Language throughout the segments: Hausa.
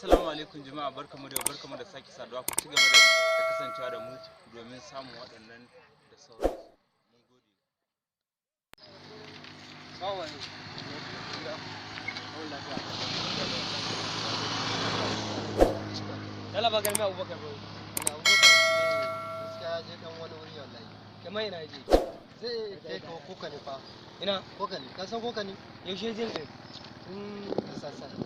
Assalamu alaikum jama'a, barkamu da sake saduwa. Ku ci gaba da kasancewa da mu domin samun waɗannan da sauransu. Mun gode. Yalla ba garmi Abubakar ba. Ina Abubakar gaskiya ya je dan wani wuri wallahi. Kamar ina je? Zai kai ka kuka ne fa. Ina? Kuka ne, ka san kuka ne? Yaushe je? Tun da sassafe.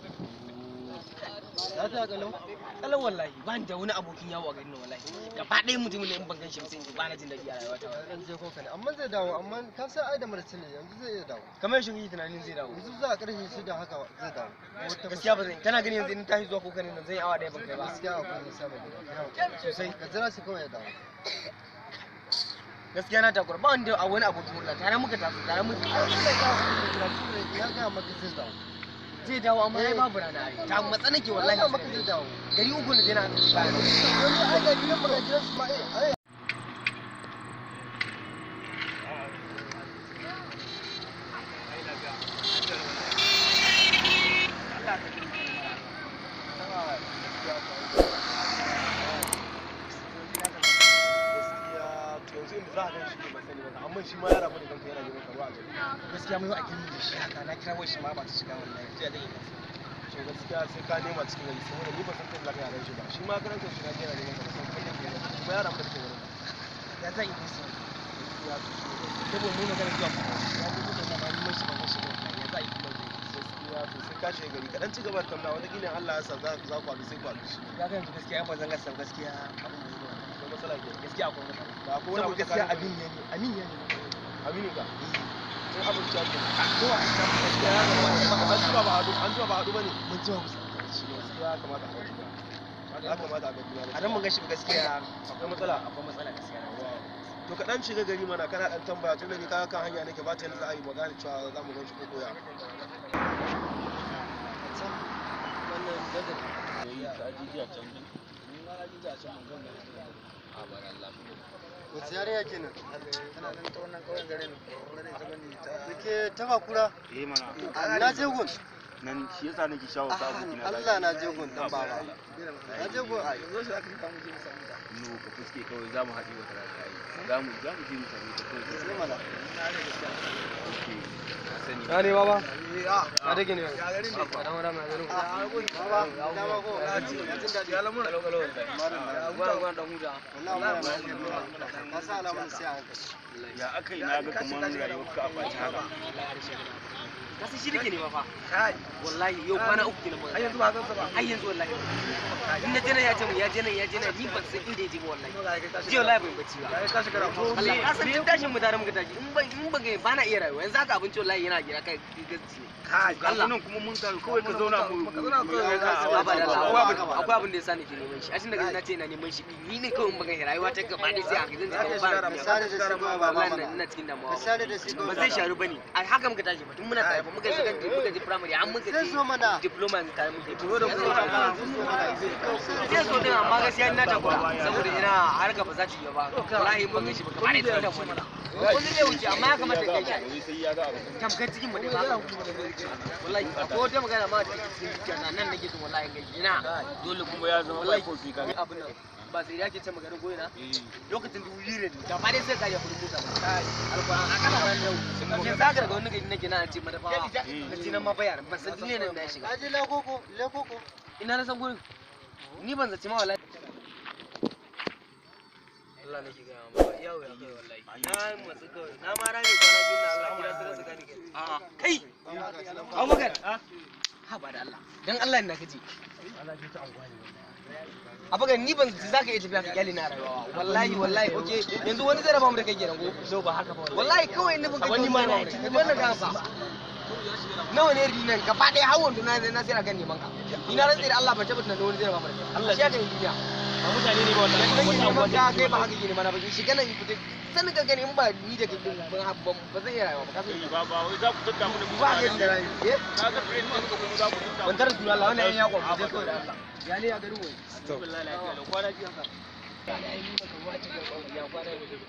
Lafiya kalau? Kalau wallahi, ba ni da wani abokin yawo a garin nan wallahi. Gaba ɗaya mutumin ne in ban ganshi ba sai in ji ba na jin daɗi a rayuwata. Dan je kuka ne, amma zai dawo, amma ka san ai da marci ne, yanzu zai iya dawo. Kamar yaushe kake tunanin zai dawo? Yanzu za a karshe 6 haka zai dawo. Gaskiya ba zan, kana ganin yanzu in tashi zuwa kuka ne nan zan yi awa ɗaya ban kai ba. Gaskiya akwai nisa mai gida. Sosai. Ka jira shi kawai ya dawo. Gaskiya na takura, ba wanda a wani abokin hulɗa, tare muka taso, tare muka. Ya gaya maka zai dawo. Zai dawo amma ai babu rana ai. Ta matsa nake wallahi. Ya gaya maka zai dawo. Gari uku ne na aka ci baya. Wani ai ga gidan mu ga gidan su ma ai. Gaskiya to yanzu inda za a gan shi ne ban sani ba, amma shi ma ya rabu da kanka yana neman karuwa a gari. Gaskiya mun yi a gini da shi haka, na kira wai shi ma ba ta shiga wallahi. Jiya zan yi kansa. To gaskiya sai ka nema cikin gari saboda ni ban san kai za ka gan shi ba. Shi ma karan kanshi na yana neman ka ba san kai ne kuma ya rabu da kake garin. Ya zan yi kansa. Gaskiya to shi ne. Saboda mun magana zuwa kuma ya ji kuka na neman shi ban shi ba wallahi. Ya za a yi kuma zai. Gaskiya to sai ka shiga gari kaɗan ci gaba da tambaya, wataƙila in Allah ya sa za ku haɗu sai ku haɗu shi. Ya ga yanzu gaskiya yan bazan gasa gaskiya abin da zai Akwai matsala ke. gaskiya akwai matsala. Ba akwai wani abu Saboda gaskiya tsakanin abin ya ne, amin ya ne. Aminu ka. Sun amince ke. Ko a cikin Gaskiya ya kamata an jima ba haɗu, an jima ba haɗu ba ne. mun ji mu samu shi ne. Gaskiya ya kamata a ga juna. Ya kamata a ga juna. A dan mun gashi gaskiya Akwai matsala. Akwai matsala gaskiya. To ka dan shiga gari mana kana dan tambaya tun da ni kaga kan hanya nake ba ta yanda za a yi magana cewa za mu gan shi ko koya. Can wannan gadar. Wace yarinya kenan? Tana nan ta wannan ƙauyen garin da ita bane ta Da ke taba kura? Eh mana. Na je gun. Nan shi yasa nake shawo ta abokina. Allah na je gun dan baba. Na je gun ai. yanzu shi aka kawo mu je mu same ta. No ka fuske kawai za mu haɗe wata rana ai. Za mu je mu same ta kawai. Sai mana. Okay. Na sani. Ya ne baba? Ya Ya dake ne. ya garin ne. Ba dan wani mai garin. Baba, dama ko. Ya jin daɗi. Ya lamura. Kalau kalau wallahi. Madalla. Gwan gwan dan huta. Wallahi muna lafiya. Ka sa alamun sai a hankali. Ya aka yi na ga kamar rayuwarka a ɓaci haka. Ka san shi nake nema fa. Kai. Wallahi yau kwana uku kenan ba. Ai yanzu ba gansa ba. Ai yanzu wallahi. In na je nan ya ce mun ya je nan ya je nan, ni ban san inda ya je ba wallahi. Jiya wallahi ban bacci ba. Ya ka shekara ko. Allah ka san tun tashin mu tare muka tashi in ban ga ba na iya rayuwa yanzu haka abinci wallahi yana gida kai gaci ne. Kai. Ga mu nan kuma mun taru kawai ka zauna mu Ka zauna kawai. Ba ba da Allah, Ba akwai abin da yasa nake neman shi. Ashin daga na ce ina neman shi ni ne kawai in ban ga rayuwa ta gaba ɗaya sai a zan ji kamar ba Ka na sare da shi kawai baba wallahi mana. ina cikin damuwa. Ka sare da shi kawai. Ba zai sharu bane. A haka muka tashi ba tun muna tare ba muka secondary muka je primary an muka Zai je zo mana. diploma yanzu tare muka yi. Zai Zai so din amma gaskiya ina takura saboda ina harka ba za ta yi ba. Wallahi in ban gashi ba gaba ɗaya cikin damuwa ne. Wani zai wuce amma ya kamata ka gaishe. Sai ya ga abu. Tamkar cikin mu ne ba. Wallahi akwai wata magana ma cikin zuciya na nan nake son wallahi in gaishe ina. Dole kuma ya zama Wallahi bai kofi ka. abin nan ba sai ya ke ce maganin goyina lokacin dubu biyu ne gaba ɗaya sai kariya kudin mota ba alƙur'an akalla bayan yau yanzu haka daga wani gari nake na ce madafawa na ce nan ma bayanan ban san duniyar nan na shiga Ka je lekoko, lekoko. ina na san gurin ni ban zaci ma wallahi Allah nake gaya ma yau ya kai wallahi na matsu kawai na ma rame kwana biyu na Allah gida su rasa gani kai a'a kai Abubakar ha ba da Allah dan Allah ina kaje Abubakar ni ban zaci zaka iya tafiya ka kyale na rayuwa wallahi wallahi okay yanzu wani zai raba mu da kai kenan ko no ba haka ba wallahi kawai ni ban kai wani ma na wannan ga ba nawa ne rinan gaba ɗaya har wando na na sai akan neman ka ni na rantse da Allah ban tabbata na wani zai raba mu da kai Allah shi ya kai duniya Ba mutane ne ba wallahi. yanzu nake neman ka kai ba haka ke nema na ba shiga nan fita sanin ka gani in ba ni da kai ban ba zan iya rayuwa ba ka san Ba ba wai za ku tattauna mu da ba ka da rayuwa eh Ka ga friend ɗinka kuma za ku tattauna. ban tara suna Allah wannan yan yakon ku je kawai da Allah ya ne ya garin wai Wallahi lafiya lau, kwana biyu haka.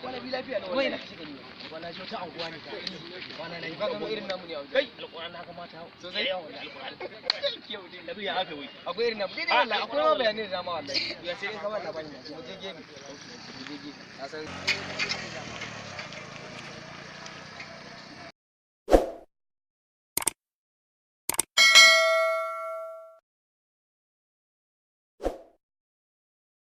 Kwana biyu lafiya lau. Wai na kashe gani. Kwana ji wata anguwa ne ta. Kwana na yi. Kaga irin namu ne a wajen. Kai alƙur'an na kamata. Sosai. Alƙur'an. Lafiya aka wai. Akwai irin namu. Daidai wallahi akwai ma bayanai da dama wallahi. Ya sai in ka ba labari na. Mu je gefe. Mu je gefe. Ka san.